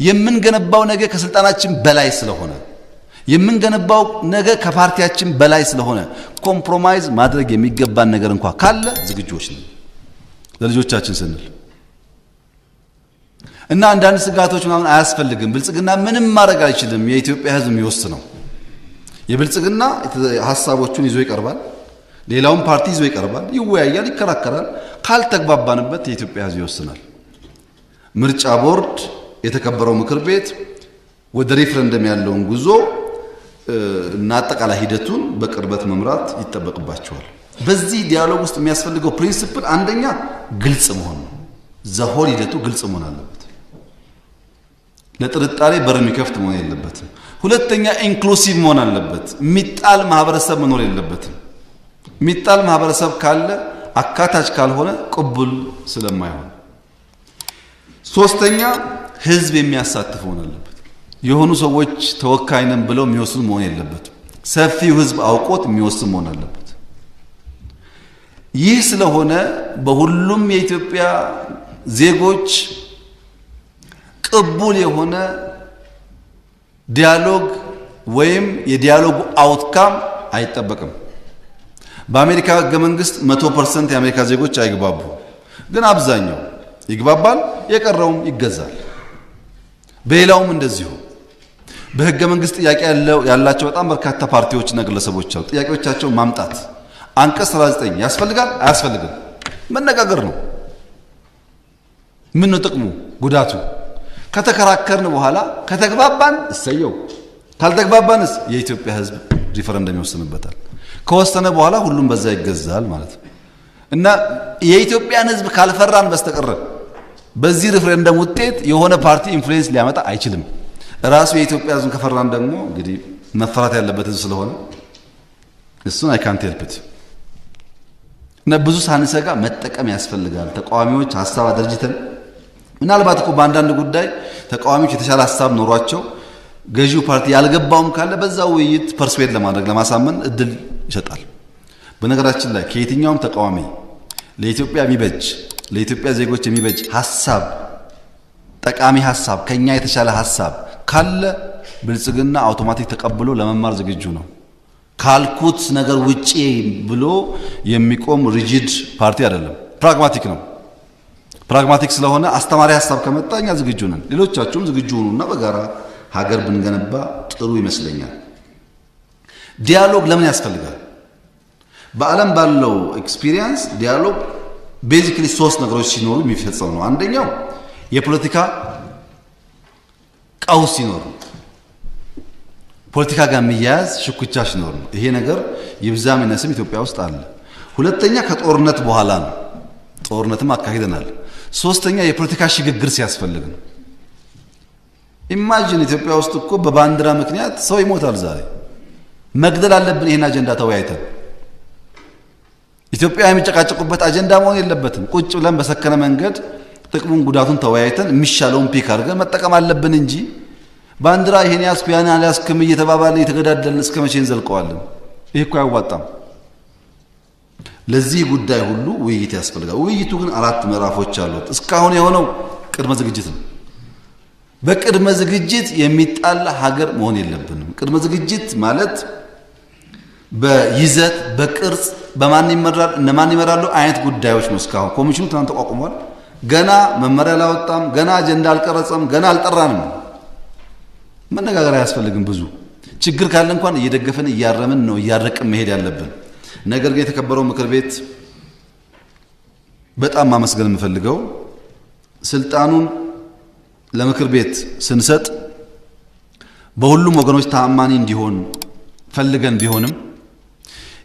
የምንገነባው ነገ ከስልጣናችን በላይ ስለሆነ፣ የምንገነባው ነገ ከፓርቲያችን በላይ ስለሆነ፣ compromise ማድረግ የሚገባን ነገር እንኳ ካለ ዝግጁዎች ነን ለልጆቻችን ስንል። እና አንዳንድ ስጋቶች ምናምን አያስፈልግም። ብልጽግና ምንም ማድረግ አይችልም። የኢትዮጵያ ሕዝብ የሚወስነው። የብልጽግና ሀሳቦቹን ይዞ ይቀርባል። ሌላውን ፓርቲ ይዞ ይቀርባል። ይወያያል፣ ይከራከራል። ካልተግባባንበት የኢትዮጵያ ሕዝብ ይወስናል። ምርጫ ቦርድ፣ የተከበረው ምክር ቤት ወደ ሪፍረንደም ያለውን ጉዞ እና አጠቃላይ ሂደቱን በቅርበት መምራት ይጠበቅባቸዋል። በዚህ dialogue ውስጥ የሚያስፈልገው principle አንደኛ ግልጽ መሆን ነው። The whole ሂደቱ ግልጽ መሆን አለበት። ለጥርጣሬ በር የሚከፍት መሆን የለበትም። ሁለተኛ inclusive መሆን አለበት። የሚጣል ማህበረሰብ መኖር የለበትም። የሚጣል ማህበረሰብ ካለ፣ አካታች ካልሆነ ቅቡል ስለማይሆን። ሶስተኛ ህዝብ የሚያሳትፍ መሆን አለበት። የሆኑ ሰዎች ተወካይ ነን ብለው የሚወስኑ መሆን የለበትም። ሰፊው ህዝብ አውቆት የሚወስን መሆን አለበት። ይህ ስለሆነ በሁሉም የኢትዮጵያ ዜጎች ቅቡል የሆነ dialogue ወይም የ dialogue ኡ outcome አይጠበቅም። በአሜሪካ ህገ መንግስት 100% የአሜሪካ ዜጎች አይግባቡ፣ ግን አብዛኛው ይግባባል፣ የቀረውም ይገዛል። በሌላውም እንደዚሁ በህገ መንግስት ጥያቄ ያላቸው በጣም በርካታ ፓርቲዎችና ግለሰቦች አሉ። ጥያቄዎቻቸውን ማምጣት፣ አንቀጽ 39 ያስፈልጋል አያስፈልግም መነጋገር ነው። ምን ነው ጥቅሙ ጉዳቱ? ከተከራከርን በኋላ ከተግባባን እሰየው፣ ካልተግባባንስ የኢትዮጵያ ህዝብ ሪፈረንደም ይወስንበታል። ከወሰነ በኋላ ሁሉም በዛ ይገዛል ማለት ነው። እና የኢትዮጵያን ህዝብ ካልፈራን በስተቀር በዚህ ሪፍረንደም ውጤት የሆነ ፓርቲ influence ሊያመጣ አይችልም። ራሱ የኢትዮጵያ ህዝብ ከፈራን ደግሞ እንግዲህ መፈራት ያለበት ህዝብ ስለሆነ እሱን አይ ካንት ሄልፕ ኢት። እና ብዙ ሳንሰጋ መጠቀም ያስፈልጋል። ተቃዋሚዎች ሀሳብ አደራጅተን፣ ምናልባት እኮ በአንዳንድ ጉዳይ ተቃዋሚዎች የተሻለ ሀሳብ ኖሯቸው ገዢው ፓርቲ ያልገባውም ካለ በዛ ውይይት persuade ለማድረግ፣ ለማሳመን እድል ይሰጣል። በነገራችን ላይ ከየትኛውም ተቃዋሚ ለኢትዮጵያ የሚበጅ፣ ለኢትዮጵያ ዜጎች የሚበጅ ሀሳብ፣ ጠቃሚ ሀሳብ፣ ከኛ የተሻለ ሀሳብ ካለ ብልጽግና አውቶማቲክ ተቀብሎ ለመማር ዝግጁ ነው። ካልኩት ነገር ውጪ ብሎ የሚቆም rigid ፓርቲ አይደለም። Pragmatic ነው። Pragmatic ስለሆነ አስተማሪ ሀሳብ ከመጣ እኛ ዝግጁ ነን። ሌሎቻችሁም ዝግጁ ሁኑና በጋራ ሀገር ብንገነባ ጥሩ ይመስለኛል። Dialogue ለምን ያስፈልጋል? በዓለም ባለው experience dialogue basically ሶስት ነገሮች ሲኖሩ የሚፈጸም ነው። አንደኛው የፖለቲካ ቀውስ ሲኖር ነው። ፖለቲካ ጋር የሚያያዝ ሽኩቻ ሲኖር ነው። ይሄ ነገር ይብዛም ይነስም ኢትዮጵያ ውስጥ አለ። ሁለተኛ ከጦርነት በኋላ ነው። ጦርነትም አካሂደናል። ሶስተኛ የፖለቲካ ሽግግር ሲያስፈልግ ነው። Imagine፣ ኢትዮጵያ ውስጥ እኮ በባንዲራ ምክንያት ሰው ይሞታል። ዛሬ መግደል አለብን። ይህን አጀንዳ ተወያይተን፣ ኢትዮጵያ የሚጨቃጨቁበት አጀንዳ መሆን የለበትም። ቁጭ ብለን በሰከነ መንገድ ጥቅሙን ጉዳቱን ተወያይተን የሚሻለውን pick አድርገን መጠቀም አለብን እንጂ ባንዲራ ይሄን ያዝኩ ያን አልያዝክም እየተባባልን እየተገዳደልን እስከ መቼ እንዘልቀዋለን? ይህ እኮ አያዋጣም። ለዚህ ጉዳይ ሁሉ ውይይት ያስፈልጋል። ውይይቱ ግን አራት ምዕራፎች አሉት። እስካሁን የሆነው ቅድመ ዝግጅት ነው። በቅድመ ዝግጅት የሚጣላ ሀገር መሆን የለብንም። ቅድመ ዝግጅት ማለት በይዘት፣ በቅርጽ፣ በማን ይመራል፣ እነማን ይመራሉ አይነት ጉዳዮች ነው። እስካሁን ኮሚሽኑ ትናንት ተቋቁሟል። ገና መመሪያ አላወጣም። ገና አጀንዳ አልቀረጸም። ገና አልጠራንም። መነጋገር አያስፈልግም። ብዙ ችግር ካለ እንኳን እየደገፍን፣ እያረምን ነው፣ እያረቅን መሄድ ያለብን። ነገር ግን የተከበረው ምክር ቤት በጣም ማመስገን የምፈልገው፣ ስልጣኑን ለምክር ቤት ስንሰጥ በሁሉም ወገኖች ተአማኒ እንዲሆን ፈልገን ቢሆንም፣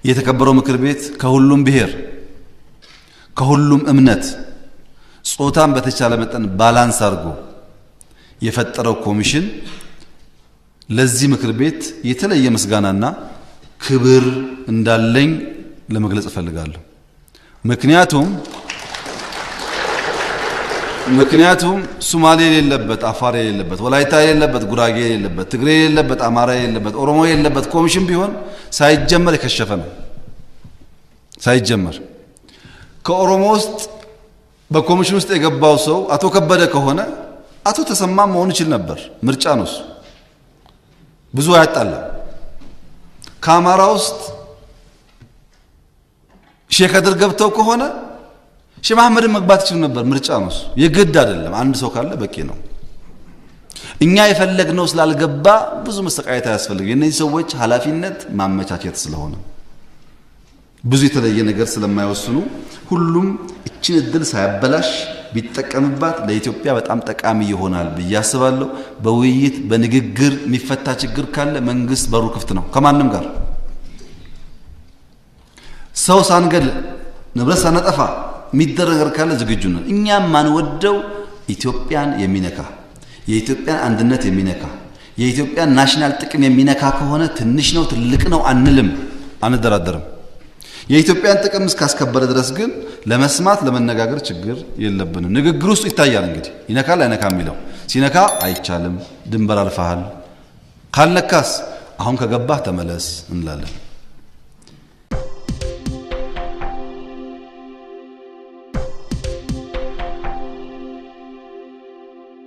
የተከበረው ምክር ቤት ከሁሉም ብሔር፣ ከሁሉም እምነት፣ ጾታን በተቻለ መጠን balance አድርጎ የፈጠረው ኮሚሽን ለዚህ ምክር ቤት የተለየ ምስጋናና ክብር እንዳለኝ ለመግለጽ እፈልጋለሁ። ምክንያቱም ሱማሌ የሌለበት፣ አፋር የሌለበት፣ ወላይታ የሌለበት፣ ጉራጌ የሌለበት፣ ትግሬ የሌለበት፣ አማራ የሌለበት፣ ኦሮሞ የሌለበት ኮሚሽን ቢሆን ሳይጀመር የከሸፈ ነው። ሳይጀመር ከኦሮሞ ውስጥ በኮሚሽን ውስጥ የገባው ሰው አቶ ከበደ ከሆነ አቶ ተሰማ መሆን ይችል ነበር። ምርጫ ነው እሱ። ብዙ አያጣላም። ከአማራ ውስጥ ሼህ ከድር ገብተው ከሆነ ሼህ መሐመድን መግባት ይችሉ ነበር። ምርጫ ነው እሱ። የግድ አይደለም። አንድ ሰው ካለ በቂ ነው። እኛ የፈለግነው ስላልገባ ብዙ መሰቃየት አያስፈልግም። የእነዚህ ሰዎች ኃላፊነት ማመቻቸት ስለሆነ ብዙ የተለየ ነገር ስለማይወስኑ ሁሉም እችን እድል ሳያበላሽ ቢጠቀምባት ለኢትዮጵያ በጣም ጠቃሚ ይሆናል ብዬ አስባለሁ። በውይይት በንግግር የሚፈታ ችግር ካለ መንግስት በሩ ክፍት ነው። ከማንም ጋር ሰው ሳንገድል ንብረት ሳናጠፋ የሚደረግ ነገር ካለ ዝግጁ ነን። እኛም ማንወደው ኢትዮጵያን የሚነካ፣ የኢትዮጵያን አንድነት የሚነካ፣ የኢትዮጵያን national ጥቅም የሚነካ ከሆነ ትንሽ ነው ትልቅ ነው አንልም፣ አንደራደርም። የኢትዮጵያን ጥቅም እስካስከበረ ድረስ ግን ለመስማት ለመነጋገር ችግር የለብንም። ንግግር ውስጥ ይታያል እንግዲህ ይነካል አይነካ የሚለው። ሲነካ አይቻልም፣ ድንበር አልፈሃል፣ ካልነካስ አሁን ከገባህ ተመለስ እንላለን።